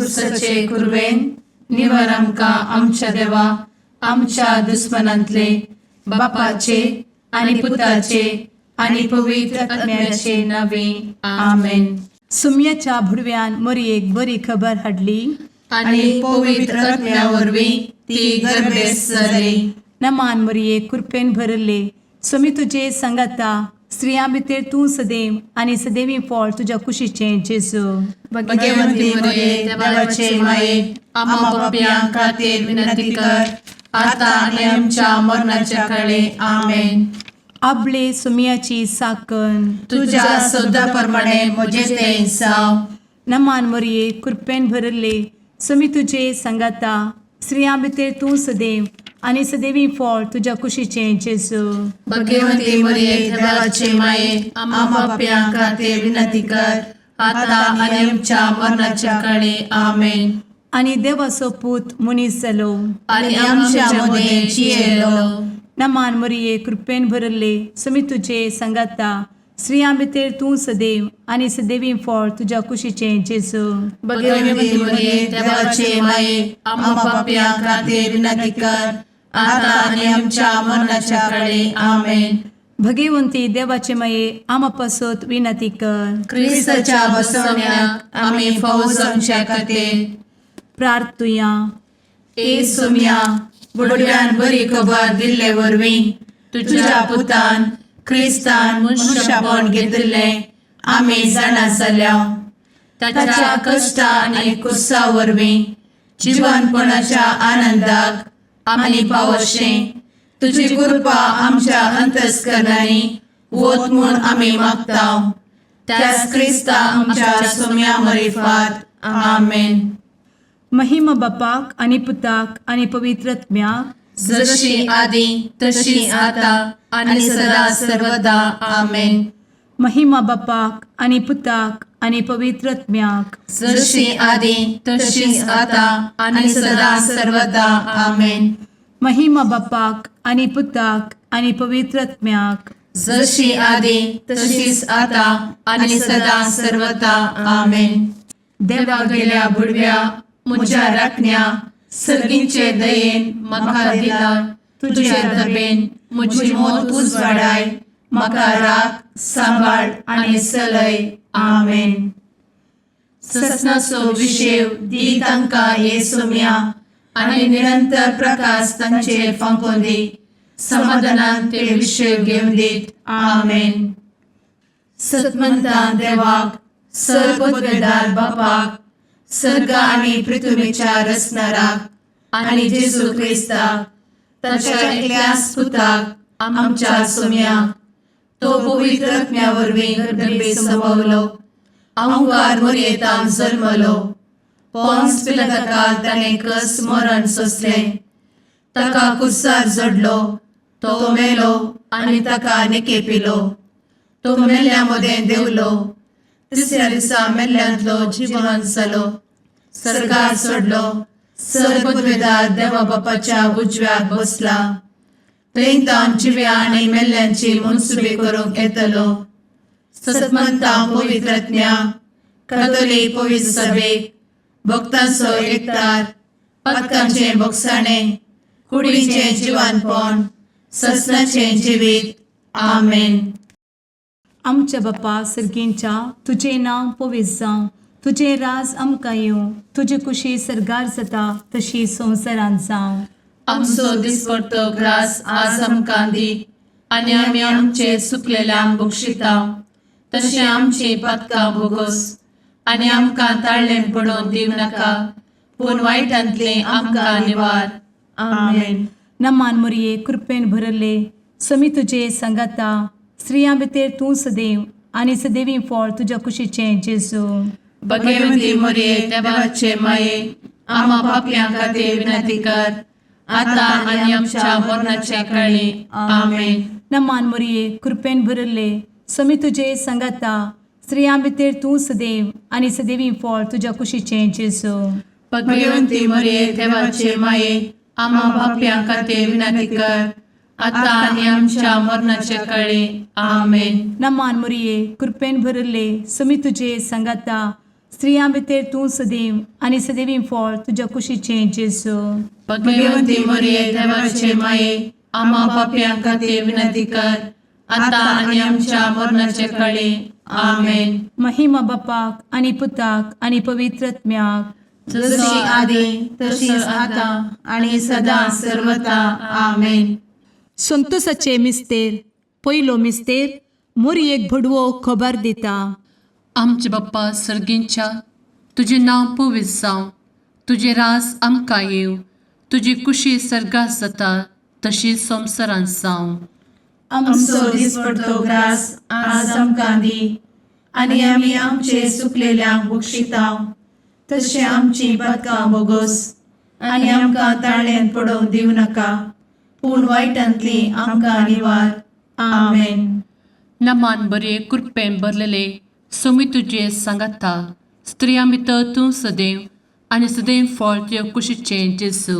कुर्साचे कुरवेन निवर आमकां आमच्या देवा आमच्या दुस्मनांतले बापाचे आनी पुताचे आनी पवित्र आत्म्याचे नावे. आमेन. सुम्याच्या भुडव्यान मोरयेक बरी खबर हाडली. आनी पवित्र आत्म्या वरवीं ती गर्भेस्त जाली. नमान मोरये, कृपेन भरले, स्वामी तुजे सांगाता, स्त्रियां भितर तूं सदैव आनी सदैवी फळ तुज्या कुशीचें जेजू. भगवंती मरिये, देवाचे माये, आम्हा पापयां खातीर विनंती कर, आता आनी आमच्या मरणाच्या काळी. आमेन. आबले सुम्याची साकन. तुझ्या शब्दा प्रमाणे म्हजे ते जावं. नमान मोरये, कृपेन भरले, स्वामी तुजे सांगाता, स्त्रियां भितर तूं सदैव आनी सदैवी फळ तुज्या कुशीचें जेजू. भगवंती मरिये, देवाचे माये, आम्हा पापयां खातीर विनंती कर, आता आनी आमच्या मरणाच्या काळी. आमेन. आनी देवाचो पूत मनीस जालो आनी आमच्या मदें जियेलो. नमान मोरये, कृपेन भरले, स्वामी तुजे सांगाता, स्त्रियां भितर तूं सदैव आनी सदैवी फळ तुज्या कुशीचें जेजू. भगवंती मरिये, देवाचे माये, आम्हा पापयां खातीर विनंती कर, आता आनी आमच्या मरणाच्या काळी. आमेन. भगवंती देवाचे माये, आमा पासत विनंती कर. क्रिस्ताच्या बसवण्याक आमी फावो जावच्या खातीर प्रार्थुया. ए सोम्या, बुडव्यान बरी खबर दिल्ले वरवीं तुझ्या पुतान क्रिस्तान मनुष्यपण घेतिल्लें आमी जाणा जाल्या. ताच्या कश्टा आनी कुर्सा वरवीं जिवनपणाच्या आनंदाक आमी पावशें तुजी कृपा आमच्या अंतस्करणांनी वत म्हूण आमी मागता, त्याच क्रिस्ता आमच्या सोम्या मरिफात. आमेन. महिमा बापाक आनी पुताक आनी पवित्र आत्म्याक. जशी आदी तशी आता आणि सदा सर्वदा. आमेन. महिमा बापाक आनी पुताक आनी पवित्र आत्म्याक. जशी आदी तशीच आता आणि सदा सर्वदा. आमेन. महिमा बापाक आनी पुताक आनी पवित्र आत्म्याक. जशी आदी तशीच आता आणि सदा सर्वदा. आमेन. देवा गेल्या बुडव्या म्हज्या राखण्या, सर्गींचे दयेन म्हाका दिला तुझे दबेन म्हजी मोत उजवाडाय, म्हाका राख, सांबाळ आनी चलय. आमेन. ससनाचो विशेव दी तांकां हे सोम्या आनी निरंतर प्रकाश तांचेर फांकोवन दी, समाधानान ते विशेव घेवन दीत. आमेन. सतमंतान देवाक, सर्वपदवेदार बापाक, सर्ग आनी पृथ्वीच्या रचणाराक आनी जेजू क्रिस्ताक ताच्या एकल्याच पुताक आमच्या सोम्याक, तो पवित्र आत्म्या वरवीं गर्भे संभवलो, अंकार मोरयेतान जल्मलो, पोन्स पिलाताकाल ताणें कस मरण सोंसलें, ताका कुर्सार जडलो, तो मेलो आनी ताका निकेपिलो, तो मेल्ल्या मदें देंवलो, तिसऱ्या दिसा मेल्ल्यांतलो जिवन जालो, सर्गार चडलो, सर्वपदवेदार देवा बापाच्या उजव्याक बसला, थंय तावन जिव्या आनी मेल्ल्यांची मनसुबी करूंक येतलो. सतमंता पवित्र आत्म्या, कथोलीक पवित्र सभेक, भक्तांचो एकतार, पातकांचें भोगसाणें, कुडीचें जिवानपण, ससनाचें जिवीत. आमेन. आमच्या बापा सर्गींच्या, तुजें नांव पवित्र जावं, तुजें राज आमकां येवं, तुजी कुशी सर्गार जाता तशी संवसारांत जावं. आमचो दिसपडतो ग्रास आज आमकां दी आनी आमी आमचे चुकलेल्यांक बक्षिता तशें आमची पातकां भोगोस आनी आमकां ताळ्ळें पडोवन दिवं नाका, पूण वायटांतलें आमकां निवार. आमेन. नमान मोरये, कृपेन भरले, समी तुजे सांगाता, स्त्रियां भितर तूं सदैव आनी सदैवी फळ तुज्या कुशीचें जेजू. भगवती मोरये, देवाचे माये, आम्हा पापयां खातीर विनंती कर, आता आनी आमच्या मरणाच्या काळी. आमेन. नमान मोरये, कृपेन भरले, समी तुजे सांगाता, स्त्रियां भितर तूं सदैव आनी सदैवी फळ तुज्या कुशीचें जेजू. भगवती मोरये, देवाचे माये, आम्हा पापयां खातीर विनंती कर, आता आनी आमच्या मरणाच्या काळी. आमेन. नमान मोरये, कृपेन भरले, समी तुजे सांगाता, स्त्रियां भितर तूं सदैव आनी सदैवी फळ तुज्या कुशीचें जेजू. भगवंती मरिये, देवाचे माये, आम्हा पापयां खातीर विनंती कर, आता आनी आमच्या मरणाचे कळी. आमेन. महिमा बापाक आनी पुताक आनी पवित्र आत्म्याक. जशी आदी तशीच आता आणि सदा सर्वता. आमेन. संतोषाचे मिस्तेर. पयलो मिस्तेर, मोरयेक भडवो खबर दिता. आमचे बाप्पा सर्गींच्या, तुजें नांव पवित्र जावं, तुजें रास आमकां येवं, तुजी कुशी सर्गात जाता तशी संवसारांत जावं. आमचो दिसपडतो ग्रास आज आमकां दी आनी आमी आमचे सुकलेल्यांक बक्षितांव तशें आमची पदकां बोगोस आनी आमकां ताळ्यान पडोवंक दिवं नाका, पूण वायटांतली आमकां निवार. आमेन. नमान बरे, कृपेन भरलेले, सोमी तुजे सांगाता, स्त्रियां भितर तूं सदैव आनी सदैव फळ तुजे कुशीचें जेजू.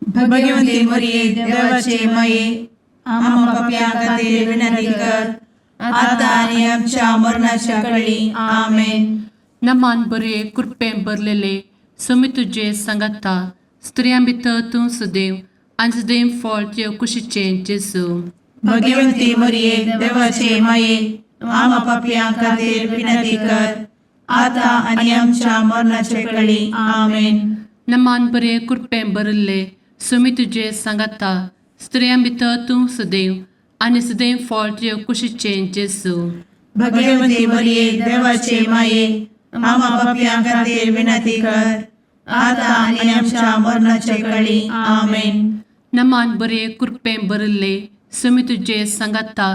भगवंती मरिये, देवाचे माये, आम्हा पापयां खातीर विनंती कर, आता आनी आमच्या मरणाच्या कळी. आमेन. नमान बरे, कृपेन भरलेले, सोमी तुजे सांगाता, स्त्रियां भितर तूं सदैव आनी सदैव फळ तुजे कुशीचें जेजू. भगवंती मरिये, देवाचे माये, आम्हा पापयां खातीर विनंती कर, आता आनी आमच्या मरणाचे कळी. आमेन. नमान बरे, कृपेन भरिल्ले, सोमी तुजे सांगाता, स्त्रियां भितर तूं सदैव आनी सदैव फळ तुजे कुशीचें जेजू. भगवंती मरिये, देवाचे माये, आम्हा पापयां खातीर विनंती कर, आता आनी आमच्या मरणाचे कळी. आमेन. नमान बरे, कृपेन भरिल्ले, सोमी तुजे सांगाता,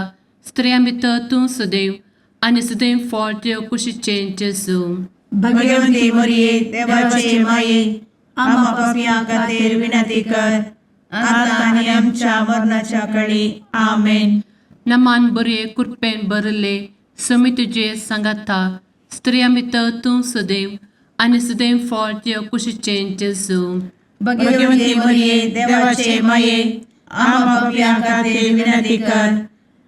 स्त्रियां भितर तूं सदैव आनी सदैव फळ तुजे कुशीचें जेजू. भगवंती मरिये, देवाचे माये, आम्हा पापयां खातीर विनंती कर, आता आनी आमच्या मरणाच्या कळी. आमेन. नमान बरे, कृपेन भरिल्ले, सोमी तुजे सांगाता, स्त्रियां भितर तूं सदैव आनी सदैव फळ तुजे कुशीचें जेजू. भगवंती मरिये, देवाचे माये, आम्हा पापयां खातीर विनंती कर,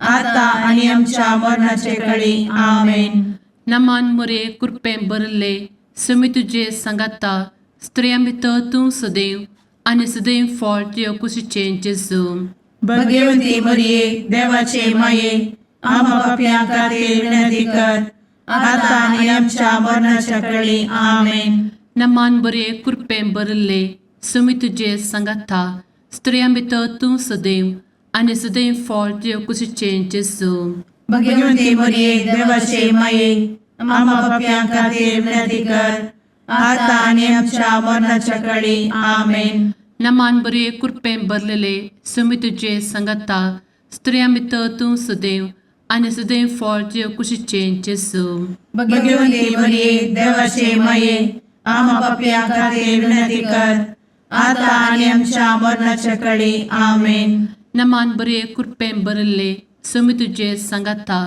आता आनी आमच्या मरणाचे कळी. आमेन. नमान मोरे, कृपेन भरिल्ले, सोमी तुजे सांगाता, स्त्रियां भितर तूं सदैव आनी सदैव फळ तुजे कुशीचें जेजू. भगवंती मरिये, देवाचे माये, आम्हा पापयां खातीर विनंती कर, आता आनी आमच्या मरणाच्या कळी. आमेन. नमान बरे, कृपेन भरिल्ले, सोमी तुजे सांगाता, स्त्रियां भितर तूं सदैव आनी सदैव फळ तुजे कुशीचें जेजू. भगवंती मरिये, देवाचे माये, आम्हा पापयां खातीर विनंती कर, आता आनी आमच्या मरणाच्या कळी. आमेन. नमान बरे, कृपेन भरलेले, सोमी तुजे सांगाता, स्त्रियां भितर तूं सदैव आनी सदैव फळ तुजे कुशीचें जेजू. भगवंती मरिये, देवाचे माये, आम्हा पापयां खातीर विनंती कर, आता आनी आमच्या मरणाच्या कळी. आमेन. नमान बरे, कृपेन भरिल्ले, सोमी तुजे सांगाता,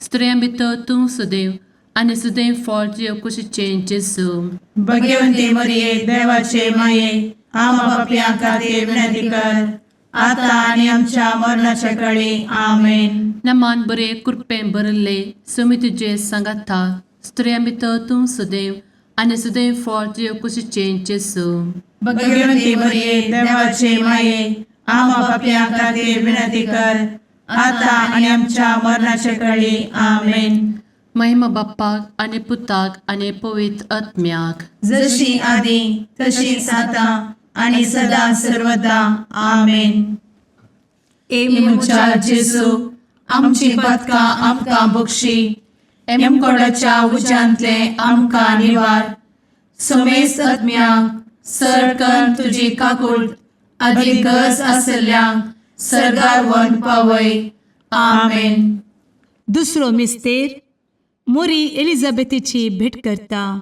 स्त्रियां भितर तूं सदैव आनी सदैव फळ तुजे कुशीचें जेजू. भगवंती मरिये, देवाचे माये, आम्हा पापयां खातीर विनंती कर, आता आनी आमच्या मरणाच्या कळी. आमेन. नमान बरे, कृपेन भरिल्ले, सोमी तुजे सांगाता, स्त्रियां भितर तूं सदैव आनी सदैव फळ तुजे कुशीचें जेजू. भगवंती मरिये, देवाचे माये, आम्हा पापयां खातीर विनंती कर, आता आनी आमच्या मरणाच्या कळी. आमेन. महिमा बाप्पाक आनी पुताक आनी पवित्र आत्म्याक. जशी आदी तशीच आता आणि सदा सर्वदा. आमेन. ए म्हज्या जेजू, आमची पदकां आमकां बक्षी, एमकोडाच्या उज्यांतले आमकां निवार, समेस्त आत्म्यांक सरकन तुजी काकूळ आदी गरज आसल्ल्यांक सर्गार वन पावय. आमेन. दुसरो मिस्तेर, मोरी एलिझाबेथीची भेट करता.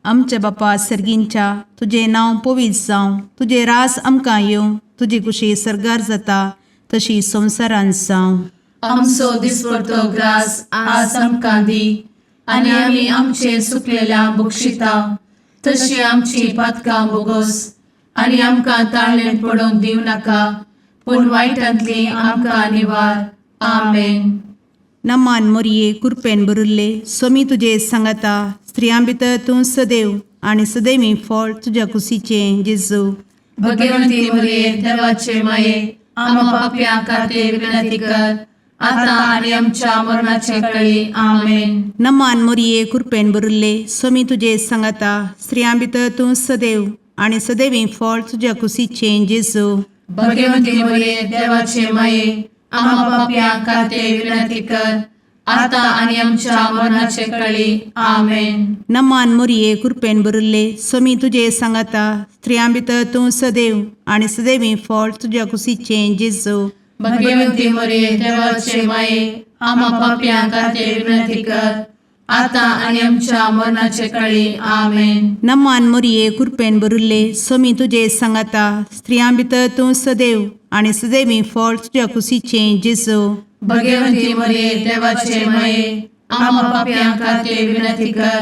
आमच्या बापा सर्गींच्या, तुजें नांव पवित्र जावं, तुजें रास आमकां येवं, तुजी कुशी सर्गार जाता तशी संवसारांत जावं. आमचो दिसपडतो ग्रास आज आमकां दी आनी आमी आमचे सुकलेल्या बक्षिता तशी आमची पातकां बोगोस आनी आमकां ताळ्ळें पडोवंक दिवं नाका, पूण वायटांतली आमकां निवार. आमेन. नमान मोरये, कुरपेन भरिल्ले, स्वामी तुजे सांगाता, स्त्रियां भितर तूं सदैव आनी सदैवी फळ तुज्या कुशीचें जेजू. भगवंती मरिये देवाचे माये, आम्हा पापयां खातीर विनंती कर, आता आनी आमच्या मरणाचे कळी. आमेन. नमान मोरये, कृपेन भरिल्ले, स्वामी तुजे सांगाता. स्त्रियां भितर तूं सदैव आनी सदैवी फळ तुज्या कुशीचें जेजू. भगवंती मरिये देवाचे माये, आम्हा पापयां खातीर विनंती कर, आता आनी आमच्या मरणाचे कळी. आमेन. नमान मोरये, कृपेन भरिल्ले, स्वामी तुजे सांगाता. स्त्रियां भितर तूं सदैव आनी सदैवी फळ तुज्या कुशीचें जेजू. भगवंती मरिये देवाचे माये, आम्हा पापयां खातीर विनंती कर, आता आनी आमच्या मरणाचे कळी. आमेन. नमान मोरये, कृपेन भरिल्ले, स्वामी तुजे सांगाता. स्त्रियां भितर तूं सदैव आनी सदैवी फळ तुज्या कुशीचें जेजू. भगवंती मरिये देवाचे माये, आम्हा पापयां खातीर विनंती कर,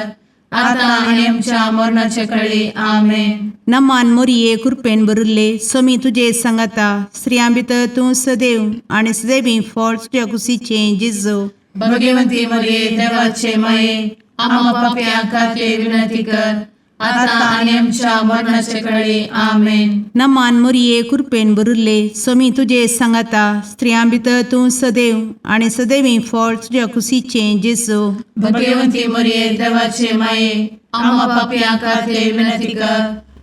आता आनी आमच्या मरणाचे कळी. आमेन. नमान मोरये, कृपेन भरिल्ले, स्वामी तुजे सांगाता. स्त्रियां भितर तूं सदैव आनी सदैवी फळ तुज्या कुशीचें जेजू. भगवंती मरिये देवाचे माये, आम्हा पापयां खातीर विनंती कर, आता आनी आमच्या मरणाचे कळी. आमेन. नमान मोरये, कृपेन भरिल्ले, स्वामी तुजे सांगाता. स्त्रियां भितर तूं सदैव आनी सदैवी फळ तुज्या कुशीचें जेजू. भगवंती मरिये देवाचे माये, आम्हा पापयां खातीर विनंती कर,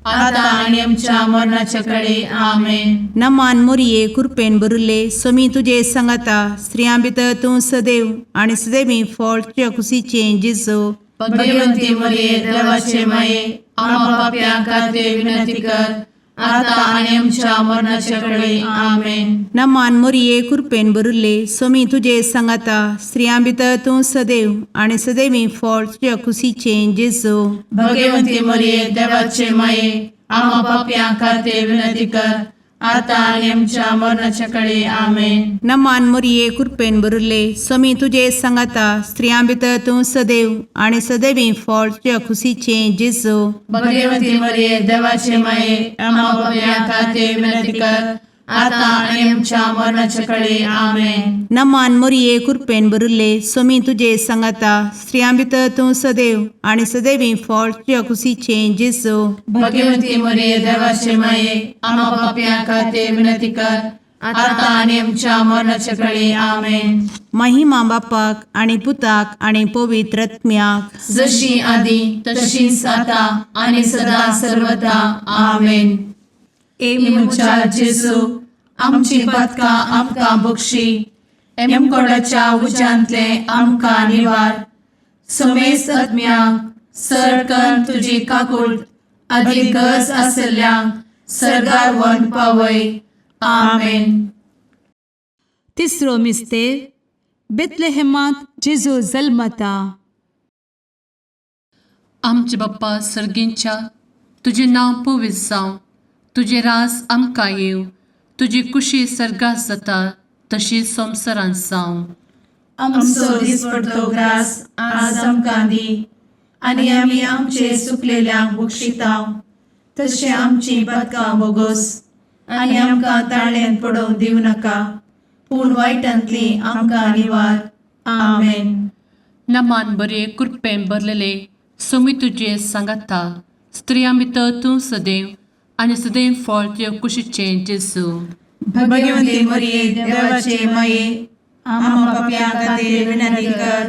आता आनी आमच्या मरणाचे कळी. आमेन. नमान मोरये, कृपेन भरिल्ले, स्वामी तुजे सांगाता. स्त्रियां भितर तूं सदैव आनी सदैवी फळ तुज्या कुशीचें जेजू. भगवंती मरिये देवाचे माये, आम्हा पापयां खातीर विनंती कर, आता आनी आमच्या मरणाचे कळी. आमेन. नमान मोरये, कृपेन भरिल्ले, स्वामी तुजे सांगाता. स्त्रियां भितर तूं सदैव आनी सदैवी फळ तुज्या कुशीचें जेजू. भगवंती मरिये देवाचे माये, आम्हा पापयां खातीर विनंती कर, आता आनी आमच्या मरणाच्या कळी. आमेन. नमान मोरये, कृपेन भरिल्ले, स्वामी तुजे सांगाता. स्त्रियां भितर तूं सदैव आनी सदैवी फळ तुज्या कुशीचें जेजू. भगवंती मरिये देवाचे माये, आम्हा पापयां खातीर विनंती कर, आता आनी आमच्या मरणाच्या कळी. आमेन. नमान मोरये, कृपेन भरिल्ले, स्वामी तुजे सांगाता. स्त्रियां भितर तूं सदैव आनी सदैवी फळ तुज्या कुशीचें जेजू. भगवंती मरिये देवाचे माये, आम्हा पापयां खातीर विनंती कर, आता आनी आमच्या मरणाच्या कळी. आमेन. महिमा बापाक आनी पुताक आनी पवित्र आत्म्याक, जशी आदी तशीच आता आनी सदा सर्वदा. आमेन. ए म्हज्या जेजू, आमची पातकां आमकां बक्षी, एमकोडाच्या उज्यांतले आमकां निवार, समेस्त आत्म्यांक सरकन तुजी काकूट आदी गरज आसल्ल्यांक सर्गार व्हरून पावय. आमेन. तिसरो मिस्तेर, बेतलेहेमांत जेजू जल्मता. आमचे बाप्पा सर्गींच्या, तुजें नांव पवित्र जावं, तुजें राज आमकां येवं, तुजी कुशी सर्गात जाता तशी संवसारांत जावं. आमचो दिसपडतो ग्रास आज आमकां दी, आनी आमी आमचे सुकलेल्यांक बक्षितांव, तशें आमची पातकां बोगोस, आनी आमकां ताळ्यान पडोवंक दिवं नाका, पूण वायटांतली आमकां निवार. आमेन. नमान बरे, कृपेन भरलेले, सोमी तुजे सांगाता, स्त्रियां भितर तूं सदैव आनी सदैव फळ तुजे कुशीचें जेजू. भगवंती मरिये देवाचे माये, आम्हा पापयां खातीर विनंती कर,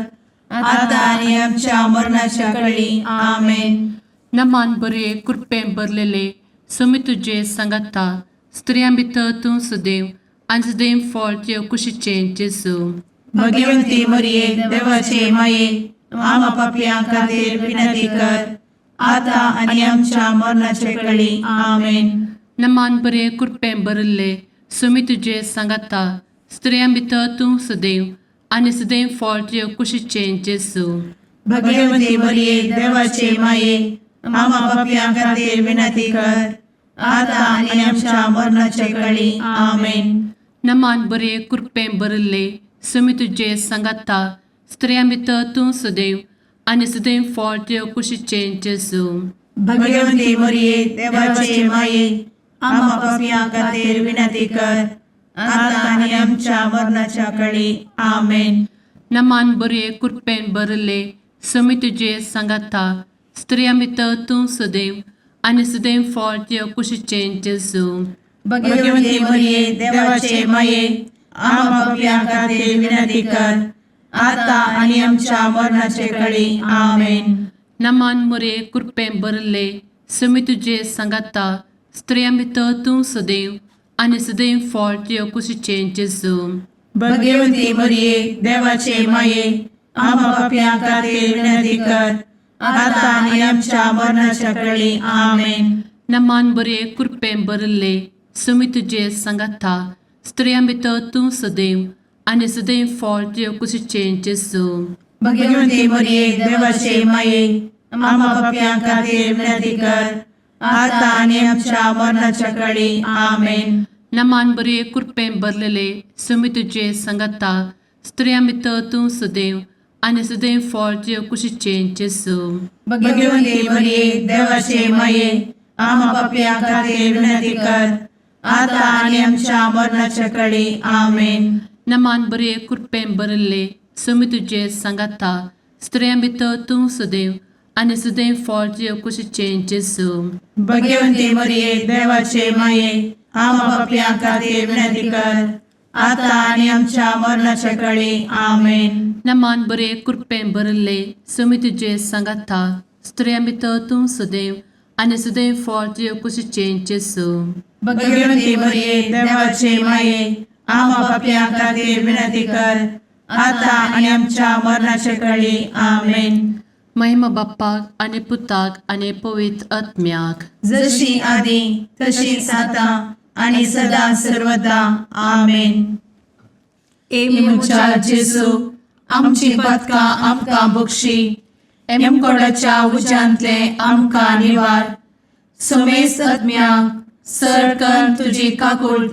आता आनी आमच्या मरणाच्या कळी. आमेन. नमान बरे, कृपेन भरलेले, सोमी तुजे सांगाता, स्त्रियां भितर तूं सदैव आनी सदैव फळ तुजे कुशीचें जेजू. भगवंती मरिये देवाचे माये, आम्हा पापयां खातीर विनंती कर, आता आनी आमच्या मरणाच्या कळी. आमेन. नमान बरे, कृपेन भरिल्ले, सोमी तुजे सांगाता, स्त्रियां भितर तूं सदैव आनी सदैव फळ तुजे कुशीचें जेजू. भगवंती मरिये देवाचे माये, आम्हा पापयां खातीर विनंती कर, आता आनी आमच्या मरणाच्या कळी. आमेन. नमान बरे, कृपेन भरिल्ले, सोमी तुजे सांगाता, स्त्रियां भितर तूं सदैव आनी सदैव फळ तुजे कुशीचें जेजू. भगवंती मरिये देवाचे माये, आम्हा पापयां खातीर विनंती कर, आता आनी आमच्या मरणाच्या कळी. आमेन. नमान बरे, कृपेन भरिल्ले, समी तुजे सांगाता स्त्रियां भितर तूं सदैव आनी सदैव फळ तुज्या कुशीचें जेजू. भगवती मरिये, देवाचे माये, आम्हा पापयां खातीर विनंती कर, आता आनी आमच्या मरणाचे कळी. आमेन. नमान मुरे कृपें भरले, समी तुजे सांगाता स्त्रियां भितर तूं सदैव आनी सदैव फळ तुज्या कुशीचें जेजू. भगवती मरिये, देवाचे माये, आम्हा पापयां खातीर विनंती कर, आता आनी आमच्या मरणाच्या कळी. आमेन. नमान बरे कृपें भरले, समी तुजे सांगाता स्त्रियां भितर तूं सदैव आनी सदैव फळ तुज्या कुशीचें जेजू. भगवती मरिये, देवाचे माये, आम्हा पापयां खातीर विनंती कर, आता आनी आमच्या मरणाच्या कळी. आमेन. नमान बरे कृपें भरलेले, समी तुजे सांगाता स्त्रियां भितर तूं सदैव आनी सदैव फळ तुज्या कुशीचें जेजू. भगवती मरिये, देवाचे माये, आम्हा पापयां खातीर विनंती कर, आता आनी आमच्या मरणाच्या कळी. आमेन. नमान बरे कृपें भरले, समी तुजे सांगाता स्त्रियां भितर तूं सदैव आनी सदैव फळ तुज्या कुशीचें जेजू. भगवती मरिये, देवाचे माये, आम्हा पापयां खातीर विनंती कर, आता आनी आमच्या मरणाच्या कळी. आमेन. नमान बरे कृपें भरले, समी तुजे सांगाता स्त्रियां भितर तूं सदैव आनी सदैव फळ तुज्या कुशीचें जेजू. भगवती मरिये, देवाचे माये, आम्हा पापयां खातीर विनंती कर, आता आनी आमच्या मरणाच्या कळी. आमेन. महिमा बाप्पाक आनी पुताक आनी पवित्र आत्म्याक, जशी आदी तशीच आता आणि सदा सर्वदा. आमेन. ए म्हज्या जेजू, आमची पातकां आमकां बक्षी, एमकोडाच्या उज्यांतले आमकां निवार, समेस्त आत्म्यांक सरकन तुजी काकूळ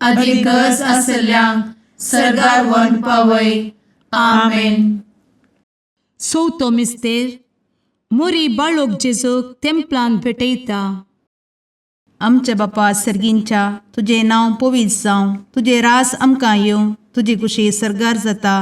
आदी गरज आसल्ल्यांक सर्गार व्हरून पावय. आमेन. चवथो मिस्तेर. मोरी बाळोक जेजूक तेंपलान भेटयता. आमच्या बापा सर्गींच्या, तुजें नांव पवित्र जावं, तुजें रास आमकां येवं, तुजी कुशी सर्गार जाता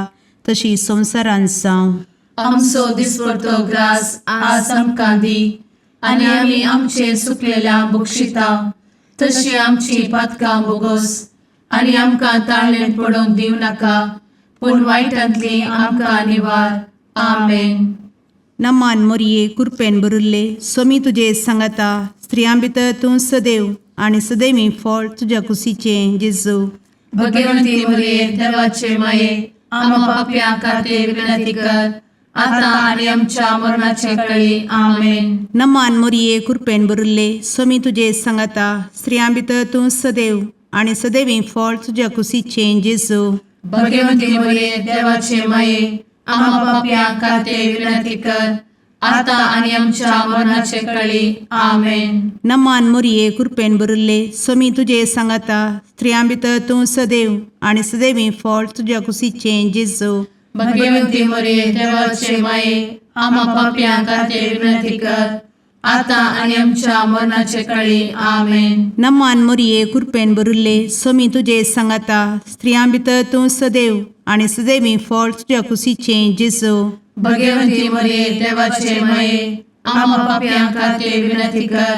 तशी संवसारांत जावं. आमचो दिसपडतो ग्रास आज आमकां दी आनी आमी आमचे सुकलेल्या बक्षिता तशी आमची पातकां बोगोस आनी आमकां ताळणेंत पडोवंक दिवं नाका, पूण वायटांतली आमकां निवार. आमेन. नमान मोरये, कुरपेन भरिल्ले, सोमी तुजे सांगाता, स्त्रियां भितर तूं सदैव आनी सदैवी फळ तुज्या कुशीचें जेजू. भगवंती मरिये, देवाचे माये, आम्हा पापयां खातीर विनंती कर, आता आनी आमच्या मरणाचे कळी. आमेन. नमान मोरये, कुरपेन भरिल्ले, सोमी तुजे सांगाता, स्त्रियां भितर तूं सदैव आनी सदैवी फळ तुज्या कुशीचें जेजू. भगवंती मरिये, देवाचे माये, आम्हा पापयां खातीर विनंती कर, आता आनी आमच्या मरणाचे कळी. आमेन. नमान मोरये, कुरपेन भरिल्ले, सोमी तुजे सांगाता, स्त्रियां भितर तूं सदैव आनी सदैवी फळ तुज्या कुशीचें जेजू. भगवंती मरिये, देवाचे माये, आम्हा पापयां खातीर विनंती कर, आता आनी आमच्या मरणाचे कळी. आमेन. नमान मोरये, कुरपेन भरिल्ले, सोमी तुजे सांगाता, स्त्रियां भितर तूं सदैव आनी सदैवी फळ तुज्या कुशीचें जेजू. भगवंती मरिये, देवाचे माये, आम्हा पापयां खातीर विनंती कर,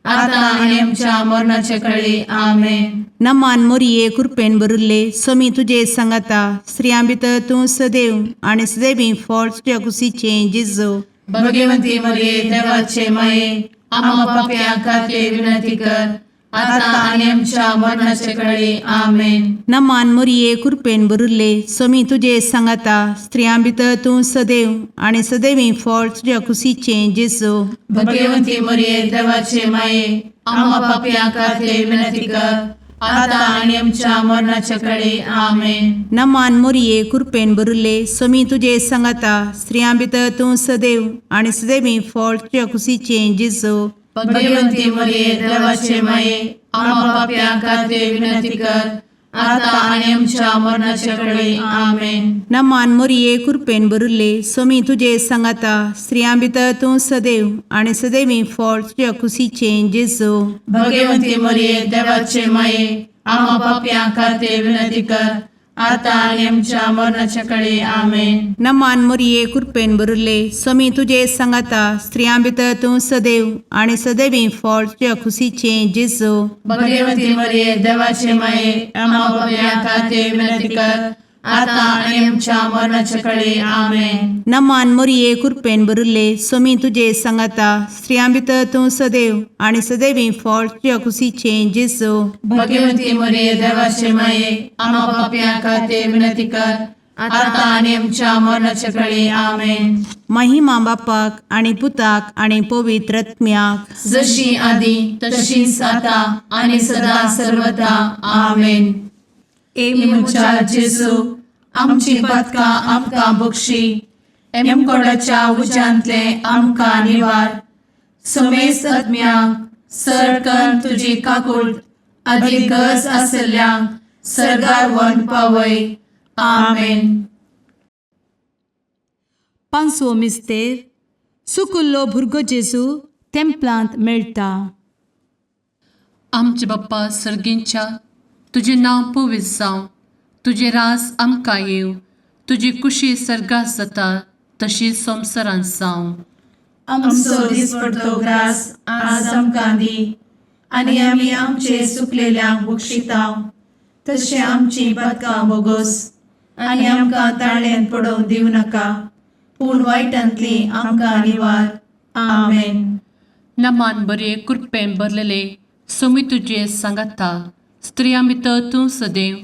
आता आनी आमच्या मरणाचे कळी. आमेन. नमान मोरये, कुरपेन भरिल्ले, सोमी तुजे सांगाता, स्त्रियां भितर तूं सदैव आनी सदैवी फळ तुज्या कुशीचें जेजू. भगवंती मरिये, देवाचे माये, आम्हा पापयां खातीर विनंती कर, आता आनी आमच्या मरणाचे कळी. आमेन. नमान मोरये, कुरपेन भरिल्ले, सोमी तुजे सांगाता, स्त्रियां भितर तूं सदैव आनी सदैवी फळ तुज्या कुशीचें जेजू. भगवंती मरिये, देवाचे माये, आम्हा पापयां खातीर विनंती कर, आता आनी आमच्या मरणाचे कळी. आमेन. नमान मोरये, कुरपेन भरिल्ले, सोमी तुजे सांगाता, स्त्रियां भितर तूं सदैव आनी सदैवी फळ तुज्या कुशीचें जेजू. भगवंती मरिये, देवाचे माये, आम्हा पापयां खातीर विनंती कर, आता आनी आमच्या मरणाचे कळी. आमेन. नमान मोरये, कुरपेन भरिल्ले, सोमी तुजे सांगाता, स्त्रियां भितर तूं सदैव आनी सदैवी फळ तुज्या कुशीचें जेजू. भगवंती मरिये, देवाचे माये, आम्हा पापयां खातीर विनंती कर, आतां आनी आमच्या मरणाच्या कडे आमेन. नमान मोरये, कृपेन भरिल्ले, स्वामी तुजे सांगाता. स्त्रियां भितर तूं सदैव आनी सदैवी फळ तुज्या खुशीचें जेजू. भगवती मरिये, देवाचे माये, आम्हा पापयां खातीर विनंती कर, आतां आनी आमच्या मरणाच्या कडे आमेन. नमान मोरये, कृपेन भरिल्ले, स्वामी तुजे सांगाता. स्त्रियां भितर तूं सदैव आनी सदैवी फळ तुज्या खुशीचें जेजू. भगवती मरिये, देवाचे माये, आम्हा पापयां खातीर विनंती कर, आतां आनी आमच्या मरणाच्या कडे आमेन. महिमा बापाक आनी पुताक आनी पवित्र आत्म्याक. जशी आदी तशीच आता आणि सदा सर्वदा आमेन. ए म्हज्या जेजू, आमची पदकां आमकां बक्षी, एमकोडाच्या उज्यांतले आमकां निवार, समेस्त आत्म्यांक सरकन तुजी काकूळ आदी गरज आसल्ल्यांक सरगार वन पावय. आमेन. पांचवो मिस्तेर, सुकुल्लो भुरगो जेजू तेंपलांत मेळटा. आमचे बाप्पा सर्गींच्या, तुजें नांव पवित्र जावं, तुजें रास आमकां येवं, तुजी कुशी सर्गात जाता तशी संवसारांत जावं. आमचो दिसपडतो ग्रास आज आमकां दी, आनी आमी आमचे सुकलेल्यांक बक्षितांव, तशें आमची पदकां बोगोस, आनी आमकां ताळ्यान पडोवंक दिवं नाका, पूण वायटांतली आमकां निवार. आमेन. नमान बरे, कृपेन भरलेले, सोमी तुजे सांगाता. स्त्रियां भितर तूं सदैव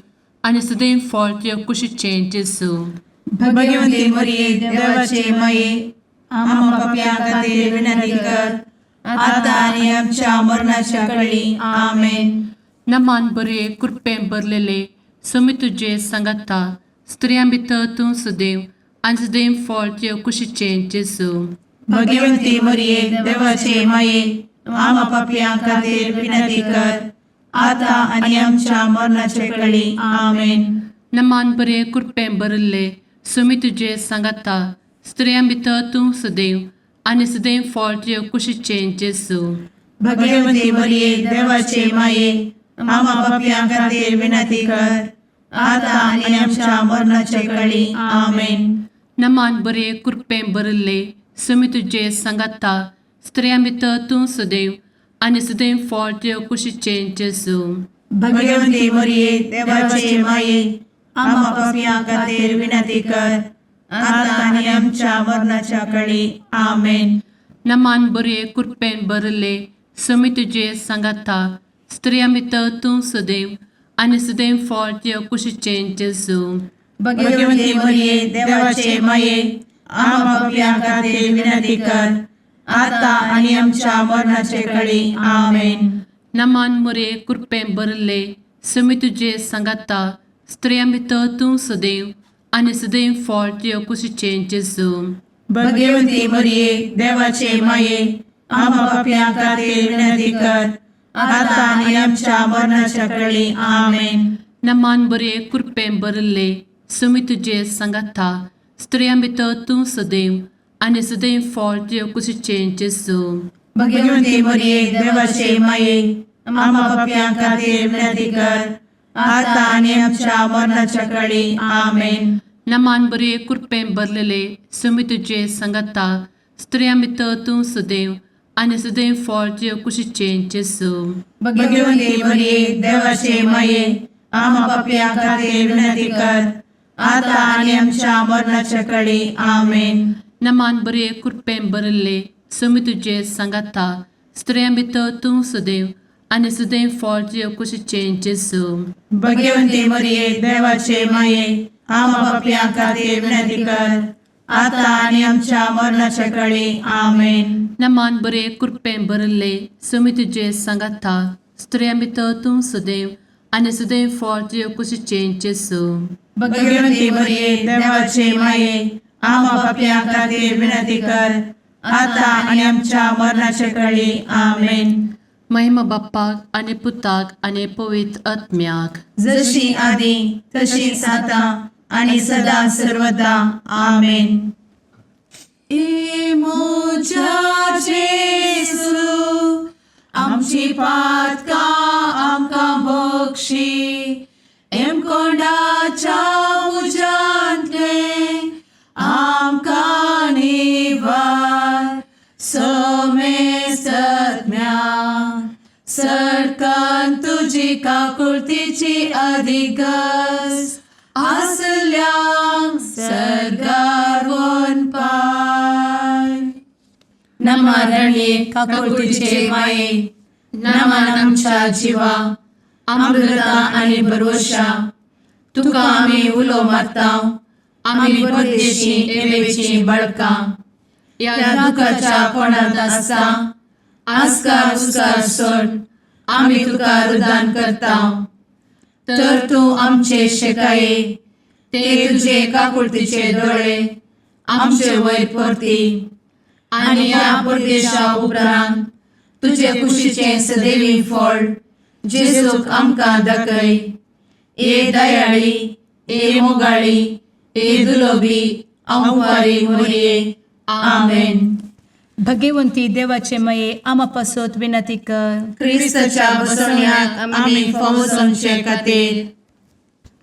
आनी सदैव फळ तुज्या कुशीचें जेजू. भगवती मरिये, देवाचे माये, आम्हा पापयां खातीर विनंती कर, आतां आनी आमच्या मरणाच्या कळी. आमेन. नमान बरे, कृपेन भरलेले, सोमी तुजे सांगाता. स्त्रियां भितर तूं सदैव आनी सदैव फळ तुज्या कुशीचें जेजू. भगवती मरिये, देवाचे माये, आम्हा पापयां खातीर विनंती कर, आतां आनी आमच्या मरणाचे कळी. आमेन. नमान बरे, कृपेन भरिल्ले, सुमी तुजे सांगाता. स्त्रियां भितर तूं सदैव आनी सदैव फळ तुज्या कुशीचें जेजू. भगवती मरिये, देवाचे माये, आम्हा पापयां खातीर विनंती कर, आतां आनी आमच्या मरणाचे कळी. आमेन. नमान बरे, कृपेन भरिल्ले, सुमी तुजे सांगाता. स्त्रियां भितर तूं सदैव आनी सदैव फळ तुज्या कुशीचें जेजू. भगवती मरिये, देवाचे माये, आम्हा पापयां खातीर विनंती कर, आतां आनी आमच्या मरणाच्या कळी. आमेन. नमान बरे, कृपेन भरिल्ले, सुमी तुजे सांगाता. स्त्रियां भितर तूं सदैव आनी सदैव फळ तुज्या कुशीचें जेजू. भगवती मरिये, देवाचे माये, आम्हा पापयां खातीर विनंती कर, आतां आनी आमच्या मरणाचे कळी. आमेन. नमान मोरे, कृपेन भरिल्ले, सुमी तुजे सांगाता. स्त्रियां भितर तूं सदैव आनी सदैव फळ तुज्या कुशीचें जेजू. भगवती मरिये, देवाचे माये, आम्हा पापयां खातीर विनंती कर, आतां आनी आमच्या मरणाच्या कळी. आमेन. नमान बरे, कृपेन भरिल्ले, सुमी तुजे सांगाता. स्त्रियां भितर तूं सदैव आनी सदैव फळ तुज्या कुशीचें जेजू. भगवती मरिये, देवाचे माये, आम्हा पापयां खातीर विनंती कर, आतां आनी आमच्या मरणाच्या कळी. आमेन. नमान बरे, कृपेन भरलेले, सुमी तुजे सांगाता. स्त्रियां भितर तूं सदैव आनी सदैव फळ तुज्या कुशीचें जेजू. भगवती मरिये, देवाचे माये, आम्हा पापयां खातीर विनंती कर, आतां आनी आमच्या मरणाच्या कळी. आमेन. नमान बरे, कृपेन भरिल्ले, सुमी तुजे सांगाता. स्त्रियां भितर तूं सदैव आनी सदैव फळ तुज्या कुशीचें जेजू. भगवती मरिये, देवाचे माये, आम्हा पापयां खातीर विनंती कर, आतां आनी आमच्या मरणाच्या कळी. आमेन. नमान बरे, कृपेन भरिल्ले, सुमी तुजे सांगाता. स्त्रियां भितर तूं सदैव आनी सदैव फळ तुज्या कुशीचें जेजू. भगवती मरिये, देवाचे माये, आम्हा पापयां खातीर विनंती कर, आतां आनी आमच्या मरणाच्या कळी. आमेन. महिमा बाप्पाक आनी पुताक आनी पवित्र आत्म्याक. जशी आदी तशीच आतां आणि सदा सर्वदा. आमेन. ए म्हज्या जेजू, आमची पातकां आमकां बक्षी, एमकोंडाच्या तुजी काकुळतीची अधिगस आसल्यांक सर्गार पाय. नमा रणये काकुळतीचे माये, नमन आमच्या जिवा, अमृता आनी भरवशा, तुका आमी उलो मारता, आमी परदेशी एवेची बळकां ह्या दुखाच्या कोणांत आसता आस्कार उस्कार सोड आमी तुका रुदान करता. तर तूं आमचे शेकाये ते तुजे काकुळतीचे दोळे आमचे वयर परती आनी ह्या परदेशा उपरांत तुजे कुशीचें सदैवी फळ जेजूक आमकां दाखय. ए दयाळी, ए मोगाळी, ए दुलोबी अंवारी मोरये, आमेन. भगवंती देवाचे मये आमा पासत विनंती कर. क्रिस्ताच्या बसवण्याक आमी फावो जावचे खातीर.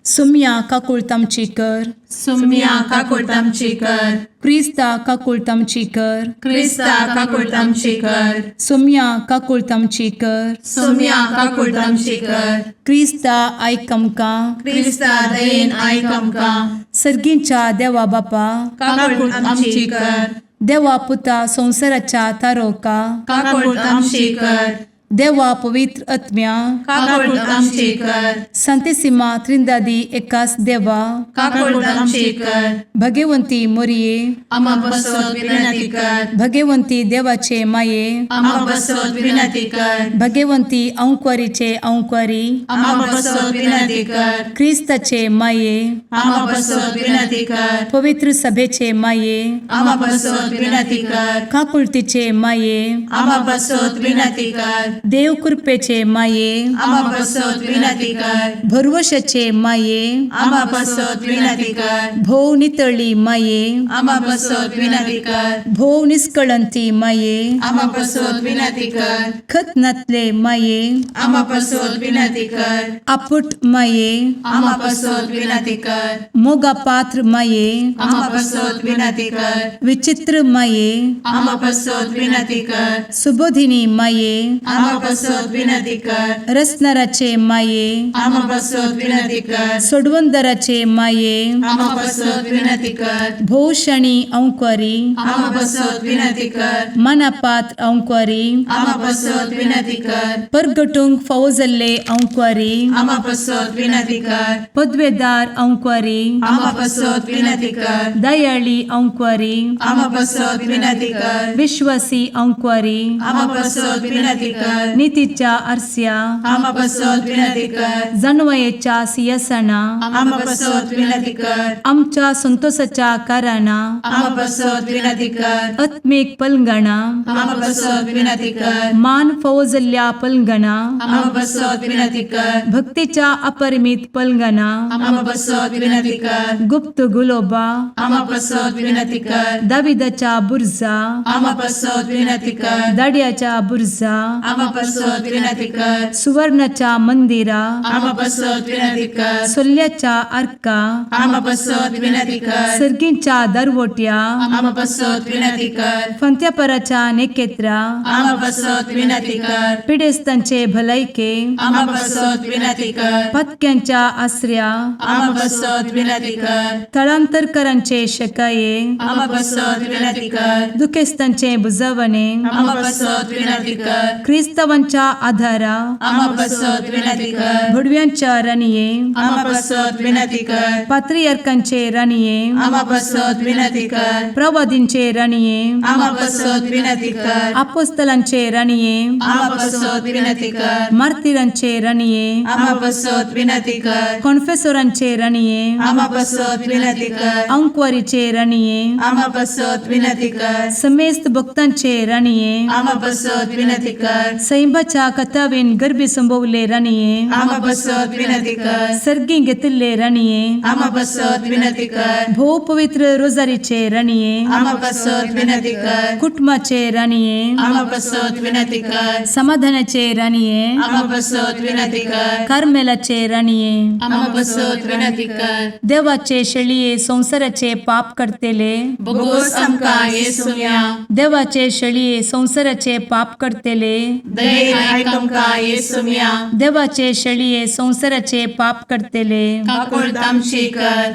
सुम्या काकुळत आमची कर. सुम्या काकुळट आमची कर. क्रिस्ता काकुळत आमची कर. क्रिस्ता काकुळट आमची कर. सुम्या काकुळत आमची कर. सुम्या काकुळट आमची कर. क्रिस्ता आयक आमकां. क्रिस्ता दयेन आयक आमकां. सर्गींच्या देवा बापा, काकुळट आमची कर. देवा पुता संवसाराच्या तारोका, काकुळट आमची कर. देवा पवित्र आत्म्या, काकुळट आमची कर. संतेसिमा त्रिंदादी एकास देवा, काकुळट आमची कर. भगवंती मोरये, आमा बसत विनंती कर. भगवंती देवाचे माये, आमा बसत विनंती कर. भगवंती अंक्वारीचे अंक्वारी, आमा बसत विनंती कर. क्रिस्ताचे माये, आमा बसत विनंती कर. पवित्र सभेचे माये, आमा बसत विनंती कर. काकुळतीचे माये, आमा बसत विनंती कर. देव कृपेचे माये, आमा बसत विनंती कर. भरवशाचे माये, आमा बसत विनंती कर. भोव नितळी माये, आमा बसत विनंती कर. भोव निष्कळंती माये, आमा बसत विनंती कर. खत नातले माये, आमा बसत विनंती कर. आपुट माये, आमा बसत विनंती कर. मोगा पात्र माये, आमा बसत विनंती कर. विचित्र माये, आमा बसत विनंती कर. सुबोधिनी माये, आमा बसत विनंती कर. रसनाराचे माये, आमा बसत विनंती कर. सोडवंदराचे माये, आमा बसत विनंती कर. भोवशणी अंक्वारी, आमा बसत विनंती कर. मनापात्र अंक्वारी, आमा बसत विनंती कर. परगटूंक फावो जाल्ले अंक्वारी, आमा बसत विनंती कर. पदवेदार अंक्वारी, आमा बसत विनंती कर. दयाळी अंक्वारी, आमा बसत विनंती कर. विश्वासी अंक्वारी, आमा बसत विनंती कर. नितीच्या आरस्या, आमा बसत विनंती कर. जानवयेच्या सियासना, आमा बसत विनंती कर. आमच्या संतोषाच्या कारणा, आमा बसत विनंती कर. आत्मीक पलंगणा, आमा बसत विनंती कर. मान फावो जाल्ल्या पलंगणा, आमा बसत विनंती कर. भक्तीच्या अपरिमित पलंगणा, आमा बसत विनंती कर. गुप्त गुलोबा, आमा बसत विनंती कर. दाविदाच्या बुर्जा, आमा बसत विनंती कर. दाड्याच्या बुर्जा, आमा बसत विनंती कर. सुवर्णाच्या मंदिरा, आमा बसत विनंती कर. सोल्ल्याच्या आर्का, आमा बसत विनंती कर. सर्गींच्या दरवट्या, आमा बसत विनंती कर. फंत्यापराच्या नेकेत्रा, आमा बसत विनंती कर. पिडेस्तांचे भलायके, आमा बसत विनंती कर. पत्क्यांच्या आसऱ्या, आमा बसत विनंती कर. थळांतरकरांचे शकाये, आमा बसत विनंती कर. दुखेस्तांचे बुजवणे, आमा बसत विनंती कर. क्रिस्तावांच्या आधारा, आमा बसत विनंती कर. भुडव्यांच्या राणये, आमा बसत विनंती कर. पात्रियार्कांचे राणये, आमा बसत विनंती कर. प्रवादींचे राणये, आमा बसत विनंती कर. आपोस्तलांचे राणये, आमा बसत विनंती कर. मार्तिरांचे राणये, आमा बसत विनंती कर. कॉन्फेसोरांचे राणये, आमा बसत विनंती कर. अंक्वारीचे राणये, आमा बसत विनंती कर. समेस्त भक्तांचे राणये, आमा बसत विनंती कर. सैंबाच्या कथावेन गर्भी संभवले राणये, आमा बसत विनंती कर. सर्गी घेतिल्ले राणये, आमा बसत विनंती कर. भोव पवित्र रोजारीचे राणये, आमा बसत विनंती कर. कुटुंबाचे राणये, आमा बसत विनंती कर. समाधानाचे राणये, आमा बसत विनंती कर. कार्मेलाचे राणये, आमा बसत विनंती कर. देवाचे शेळये संवसाराचे पाप करतेले, बोगोस आमकां येसुया. देवाचे शेळये संवसाराचे पाप करतेले, दयेन आयक आमकां येसुम्या. देवाचे शेळये संवसाराचे पाप करतले, काकुळट आमची कर.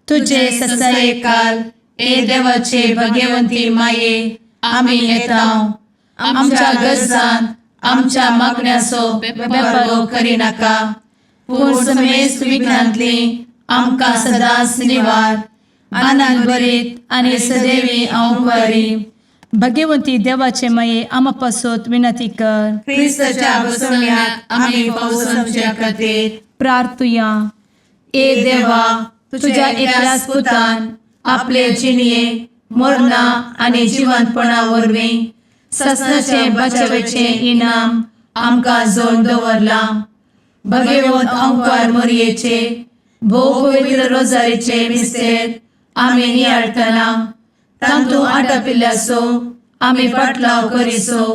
तुझे तुझे ससाये ससायकाल ए देवाचे भगवंती माये, आमी येता आमच्या गरजान आमच्या मागण्याचो बेपर्वो करिनाका, पूण समेस्त विघ्नांतली आमकां सदांच निवार. आनंद भरीत आनी सदैवी अंवकारी भगवंती देवाचे माये, आमा पासत विनंती कर. क्रिस्ताच्या बसवण्याक आमी पावसाच्या खातीर प्रार्थुया. ए देवा, तुझ्या एकल्याच पुतान आपले जिणये मरणा आनी जिवंतपणा वरवीं ससनाचे बचावेचें इनाम आमकां जोड दवरलां. भगवंत अंकार मोरयेचे भोव पवित्र रोजारीचे मिस्तेर आमी नियाळटना तांतू आटापिल्ल्याचो आमी पाटलाव करिसो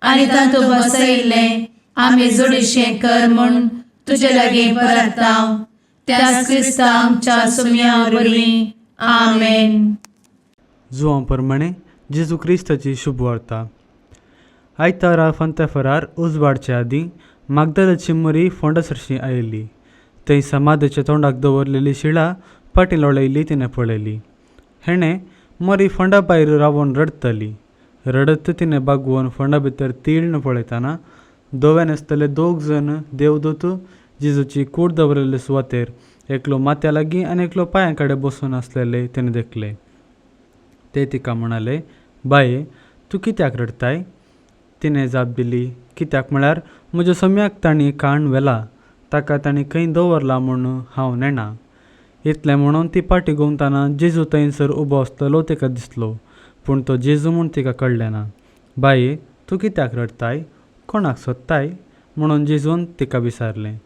आनी तांतू बसयिल्लें आमी जोडीशें कर म्हूण तुजे लागीं परताव, त्याच क्रिस्ता आमच्या सुम्या वरवीं. आमेन. जुवां प्रमाणे जेजू क्रिस्ताची शुभवार्ता. आयतारा फंतेफरार उजवाडचे आदीं मागदालाची मरी फोंडा सरशी आयिल्ली. थंय समाधीच्या तोंडाक दवरलेली शिळा फाटीं लोळयल्ली तिणें पळयली. हेणें मरी फोंडा भायर रावोन रडटली. रडत तिणें बागवोन फोंडा भितर तीळन पळयतना दोवे न्हेसतले दोग जण देवदूत जेजूची कूड दवरिल्ले सुवातेर एकलो माथ्या लागीं आनी एकलो पांयां कडेन बसून आसलेले तिणें देखले. ते तिका म्हणाले, बाये, तूं कित्याक रडटाय? तिणें जाप दिली, कित्याक म्हळ्यार म्हज्या सोम्याक तांणी काण व्हेला, ताका तांणी खंय दवरला म्हूण हांव नेणा. इतलें म्हणून ती पाटी घुंवतना जेजू थंयसर उबो आसलेलो तिका दिसलो, पूण तो जेजू म्हूण तिका कळ्ळें ना. बाये, तूं कित्याक रडटाय? कोणाक सोदताय? म्हणून जेजून तिका विचारलें.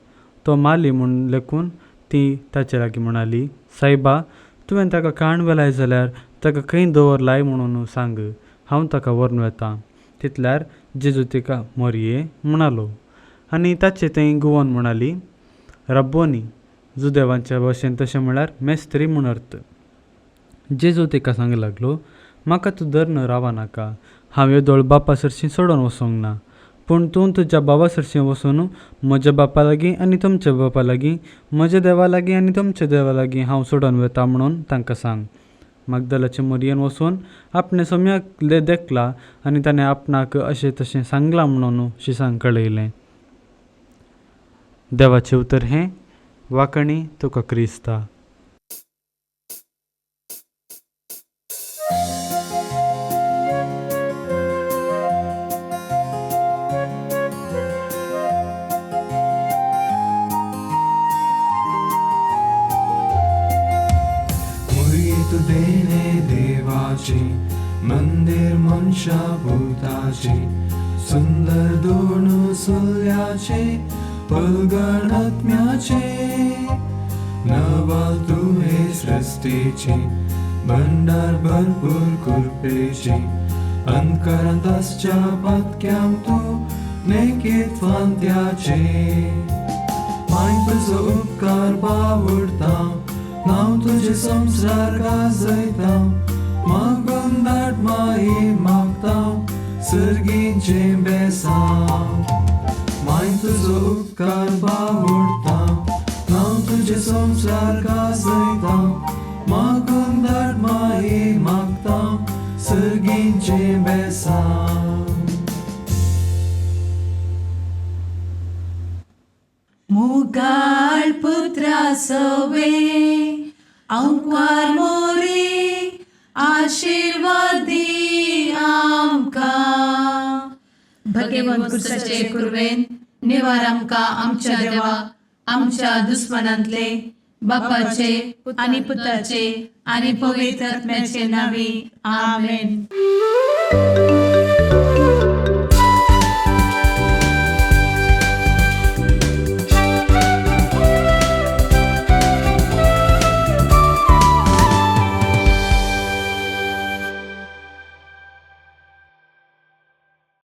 तो माली म्हूण लेखून ती ताचे लागीं म्हणाली, सायबा, तुवें ताका काण व्हेलाय जाल्यार ताका खंय दवरलाय म्हणून सांग, हांव ताका व्हरून वता. तितल्यार जेजू तिका मोरये म्हणालो आनी ताचे थंय गुवोन म्हणाली, रब्बोनी. जुदेवांच्या भाशेन तशें म्हळ्यार मेस्त्री म्हूण अर्थ. जेजू तिका सांग लागलो, म्हाका तूं धरून रावा नाका, हांव येदोळ बापा सरशीं सोडून वचोंक ना, पूण तूं तुज्या बाबा सरशीं वचून म्हज्या बापा लागीं आनी तुमच्या बापा लागीं, म्हज्या देवा लागीं आनी तुमच्या देवा लागीं हांव सोडून वता म्हणून तांकां सांग. मागदलाचे मोरयेन वचून आपणें सोम्याक देखला आनी ताणें आपणाक अशें तशें सांगलां म्हणून शिसांक कळयलें. देवाचें उतर हें. वाकणी तुका क्रिस्ता. मुरी तू देणे देवाची, मंदिर मनशा भूताची, सुंदर दोन सुल्याचे पलगण आत्म्याचे, नवाल तू हे सृष्टीची, भंडार भरपूर कृपेची, अंतकरांत आसच्या पातक्यांक तूं नेकीत फांत्याचे. माय तुजो उपकार बावडता, नांव तुजें संवसार गाजयता, मागून धाड माई मागता सर्गीचें बेसांव. माय तुजो उपकार बावडता, नांव तुजें संवसार गाजयता, मागून धाड माई मागता सर्गीचें बेसांव. मुगाळ पुत्रा सवे अंकवार मोरी आशिर्वादी आमकां. भगवंत कुर्साचे कुर्वेन निवार आमकां आमच्या देवा आमच्या दुस्मनांतले, बापाचे आनी पुताचे आनी पवित्र आत्म्याचे नावी. आमेन. आमेन.